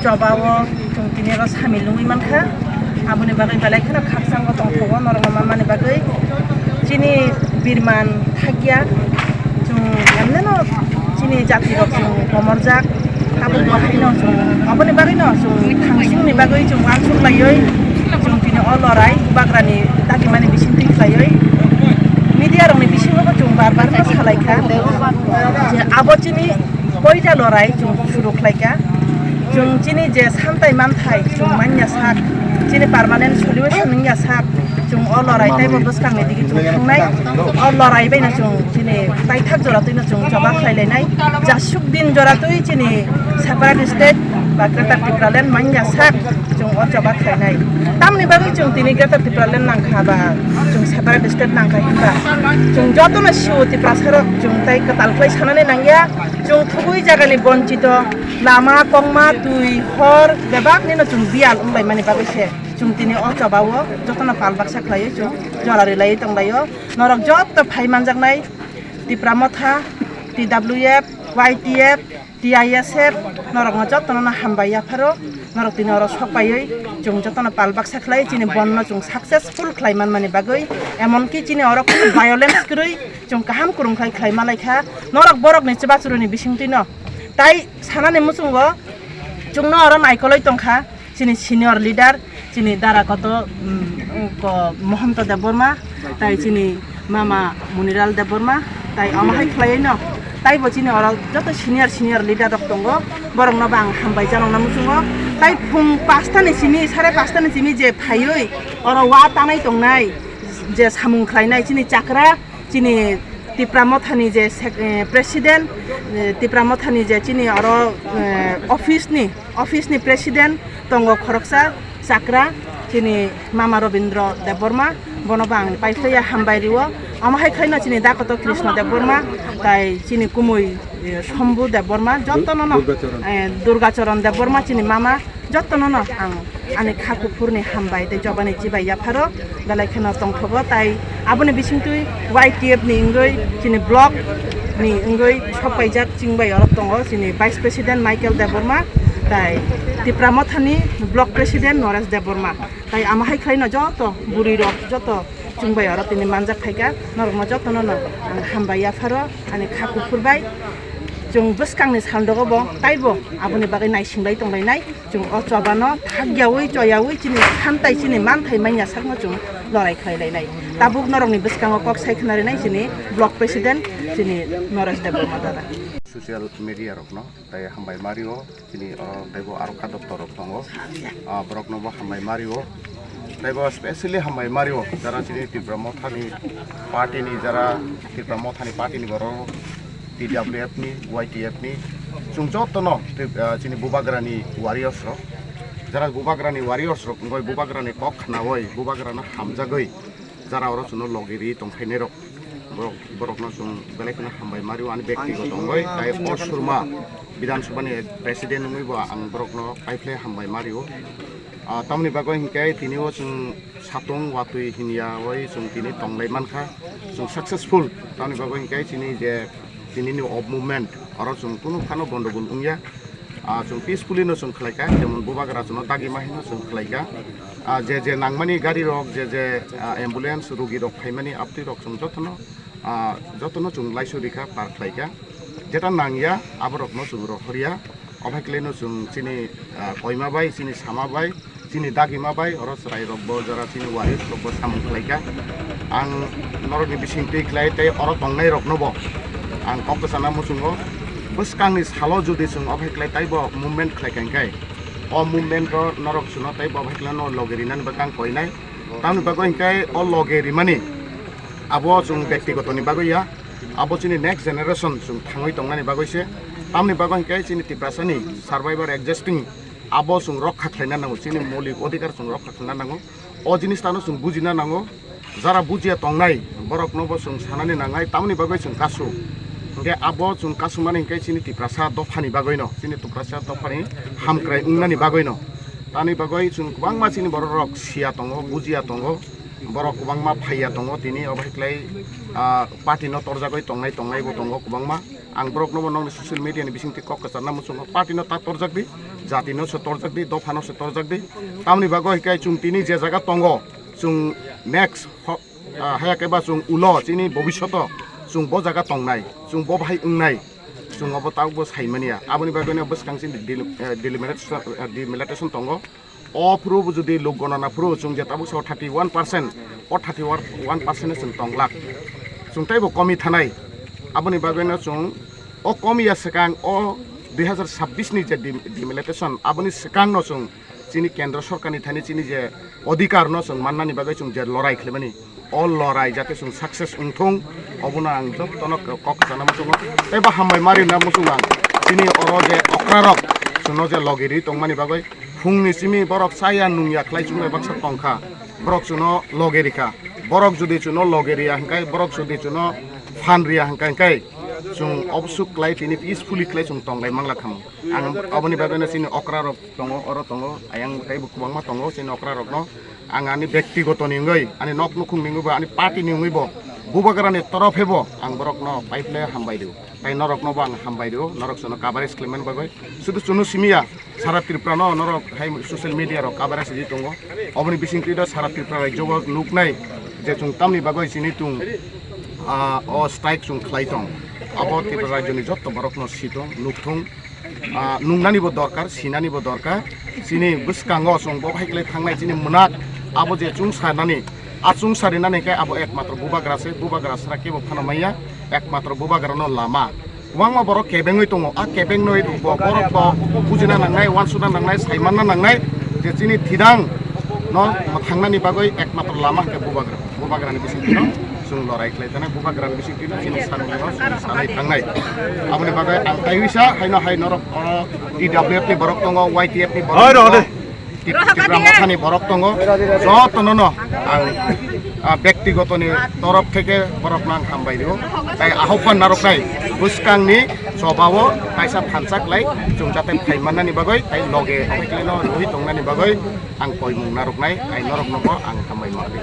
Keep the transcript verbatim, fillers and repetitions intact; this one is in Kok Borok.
Choba o chwng tini oro samil wngwi mankha, aboni bagwi belai kheno khakchangbo tongthogo norokno manmani bagwi. Chini birman thakya chwng emneno chini jati rok chwng komorjak, tabuk bo haino chwng aboni bagwino chwng thangsingni bagwi chwng uansuk laiwi chwng tini o lorai bubagrani dagimani bisingtwi khlaiwi media rokni bisingo bo chwng bar bar no salaikha je abo chini poila lorai chwng suru khlaikha. Chwng chini je santai manthai chwng manya sak, chini permanent solution wngya sak, chwng o lorai teibo bwskangni digi chwng thangnai. O lorai baino chwng chini paithak jora twino chwng choba khlai lainai. Jasuk din jora twi chini separate state ba Greater Tipraland manya sak chwng o choba khlainai. Tamni bagwi chwng tini Greater Tipraland nangkha ba chwng separate state nangkha hinba chwng jotono sio Tiprasa rok chwng tai kwtal khlai sanani nangya. Chwng thugwi jagani bonchito lama, kongma, twi, hor bebak nino chwng biyal wnglaimani bagwi se chwng tini o choba o jotono pal baksa khlaiwi chwng jora rwlaiwi tonglaio. Norok joto phai manjaknai Tipra Motha, T W F, Y T F, T I S F, norokno jotono no hambai yapharo. Norok tini oro sok paiwi chwng jotono pal baksa khlai chini bonno chwng successful khlai manmani bagwi, emonki chini oro kunu violence kwrwi chwng kaham kwrwng khlai khlai malaikha. Norok borokni chwbachuruni bisingtwino tai sanani muchungo chwngno oro naikolwi tongkha chini senior leader, chini dara koto, um, ko Mohonto Debbarma, tai chini mama Muniral Debbarma, tai omo hai khlaiwi no, taibo chini oro joto senior senior leader rok tongo, borokno bo ang hambai janokna muchungo. Tai phung pasta ni simi, sare pasta ni simi je phaiwi oro wa tanai tongnai, je samung khlainai chini chakra, chini Tipra Mothani je sec-, eh, president, eh, Tipra Mothani je chini oro, eh, office ni, office ni president tongo khoroksa chakra, chini mama Robindra Debbarma, bono bo ang paithaya hambai rio. Omo hai khlaino chini dakoto Krishna Debbarma, tai chini kumui, eh, Shambhu Debbarma, jotono no, Durgacharan. Eh, Durgacharan Debbarma chini mama, jotono no ang ani kha kuphurni hambai tei chobani chibai yapharo, belai kheno tongthogo. Tai aboni bisingtwi Y T F ni wngwi chini block ni wngwi sok paijak chwng bai oro tongo chini Vice President Michael Debbarma, tai Tipra Mothani Block President Noresh Debbarma. Tai ama hai khlaino joto bwrwi rok joto chwng bai oro tini manjak phaikha, norokno jotono no ang hambai yapharo ani kha kuphur bai. Chwng bwskangni saldogo bo taibo aboni bagwi naisinglai tonglainai. Chwng o chobano thakyawi choyawi chini santai chini manthai manya sakno chwng lorai khlai lainai. Tabuk norokni bwskango kok sai khna rinai chini block president chini Noresh Debbarma dada. Social media rokno tai hambai mario chini oro taibo aro kha doptor rok tongo. Ah, borokno bo hambai mario. Taibo specially hambai mario jara chini Tipra Mothani party ni jara Tipra Mothani party ni borok T W F ni, Y T F ni, chwng jotono tei, ah, chini Bubagrani warriors rok, jara Bubagrani warriors rok wngwi Bubagrani kok khnawi Bubagrano hamjagwi jara oro chwngno logi ri tongkhainai rok, borok, borokno chwng belai kheno hambai mario ani bektigoto wngwi, tai o Surma Bidhan Sabha ni president wngwi bo ang borokno paiphlai hambai mario. Ah, tamoni bagwi hinkhe tini o chwng satung watwi hinya oi chwng tini tonglai mankha, chwng successful. Tamoni bagwi hinkhe chini je tini ni o movement oro chwng kunu phano gondogol wngya. Ah, chwng peacefully no chwng khlaikha, jemon Bubagra chwngno dagima hino chwng khlaikha. Ah, je je nangmani gari rok, je je, ah, ambulance, rugi rok phaimani aptwi rok chwng jotono, ah, jotono chwng laisu rikha, par khlaikha. Jeta nangya, aborokno chwng rohorya. Obo hai khlaino chwng chini, ah, koima bai, chini sama bai, chini dagima bai, oro chwrai rok bo jora chini warriors rok bo samung khlaikha. Ang norokni bising twi khlai tei oro tongnai rokno bo ang kok kwchana muchungo. Bwskangni salo jodi chwng obo hai khlai taibo movement khlai kha hinkhe, o movement o norok chwngno taibo obo hai khlaino logi rinani bagwi ang koinai. Tamoni bagwi hinkhe o logi rimani abo chwng bektigotoni bagwi ya, abo chini next generation chwng thangwi tongnani bagwi se. Tamoni bagwi hinkhe chini Tiprasani survivor existing abo chwng rokha khlaina nango, chini moulik odhikar chwng rokha khlaina nango. O jinis tano chwng bujina nango, jara bujiya tongnai borokno bo chwng sanani nangnai, tamoni bagwi chwng kasu. Hinkhe abo chwng kasumani hinkhe chini Tiprasa dophani bagwino, chini Tiprasa dophani hamkrai wngnani bagwino. Tamoni bagwi chwng kwbangma chini borok rok siya tongo, bujiya tongo. Borok kwbangma phaiya tongo tini, obo hai khlai, ah, party no torjagwi tongnai, tongnai bo tongo kwbangma. Ang borok no bo nokni social media ni bisingtwi kok kwcharna muchungo, party no ta torjak di, jati no se torjak di, dopha no se torjak di. Tamni bagwi hai khe chwng tini je jaga tongo, chwng next ho-, ah, haya khe ba chwng ulo chini bobishoto chwng bo jaga tongnai, chwng bo bahai wngnai, chwng obo tabuk bo saimaniya. Aboni bagwi no bwskang chini deli-, eh, delimitation, eh, delimitation tongo. O phuru bo jodi lok gonana phuru chwng je tabuk sao thirty one percent, o thirty one percent no chwng tonglak. Chwng teibo komi thanai. Aboni bagwi no chwng o komiya swkang o dui hazar sabbish ni je dim-, delimitation, aboni swkang no chwng chini kendro sorkar ni thani chini je odhikar no chwng mannani bagwi chwng je lorai khwlaimani, o lorai jate chwng success wngthung, obono ang jotono kok sana muchungo. Tei bo hambai ma rina muchungo ang. Chini oro je okra rok chwngno je logi ri tongmani bagwi phungni simi borok chaya nungya khlai chunglai baksa tongkha. Borok chwngno logi rikha. Borok jodi chwngno logi riya hwnkhe, borok jodi chwngno phan riya hwnkhe, hwnkhe chwng obsuk khlai tini peacefully khlai chwng tonglai mangla khamu. Ang aboni bagwino chini okra rok tongo, oro tongo, ayang teibo kwbangma tongo chini okra rokno. Ang ani bektigoto ni wngwi, ani nok nukhung ni wngwi bo, ani party ni wngwi bo, bubagra ni torofe bo ang borokno paiphle hambai rio. Tai norokno bo ang hambai rio, norok chwngno coverage khlaimani bagwi. Sudu chwngno simiya, sara Tripura no norok hai social media rok coverage ri tongo. Oboni bisingtwi do sara Tripura rajyo bo nuknai je chwng tamni bagwi chini tung, ah, o strike chwng khlai tong. Abo Tripura rajyo ni jotto borokno sitong, nukthung. Ah, nungnani bo dorkar, sinani bo dorkar. Chini bwskango chwng bo hai khlai thangnai chini mwnak, abo je chwng sanani, a chwng sarinani khe abo ekmatro bubagra se, bubagra sra kebo phano maya, ekmatro bubagra no lama. Kwbangma borok kebengwi tongo, a kebengno bo borok bo bujina nangnai, wansukna nangnai, saimanna nangnai je chini thidang no thangnani bagwi ekmatro lama hwnkhe bubagra. Bubagrani bisingtwino chwng lorai khlai thanai, bubagrani bisingtwino chini sanmungno chwng sanai thangnai. Aboni bagwi ang taiwisa haino hai norok oro T W F ni borok tongo, Y T F ni borok Oi, rw tongo, de. Tip-, Tipra Mothani borok tongo, jotono no ang, ah, bektigotoni torof theke borokno ang hambai rio. Tai ahokpan naroknai bwskangni chobao kaisa thansa khlai chwng jate phai mannani bagwi, tai loge obeklaino rwi tongnani bagwi ang koimung naroknai, tai norokno bo ang hambai ma rio.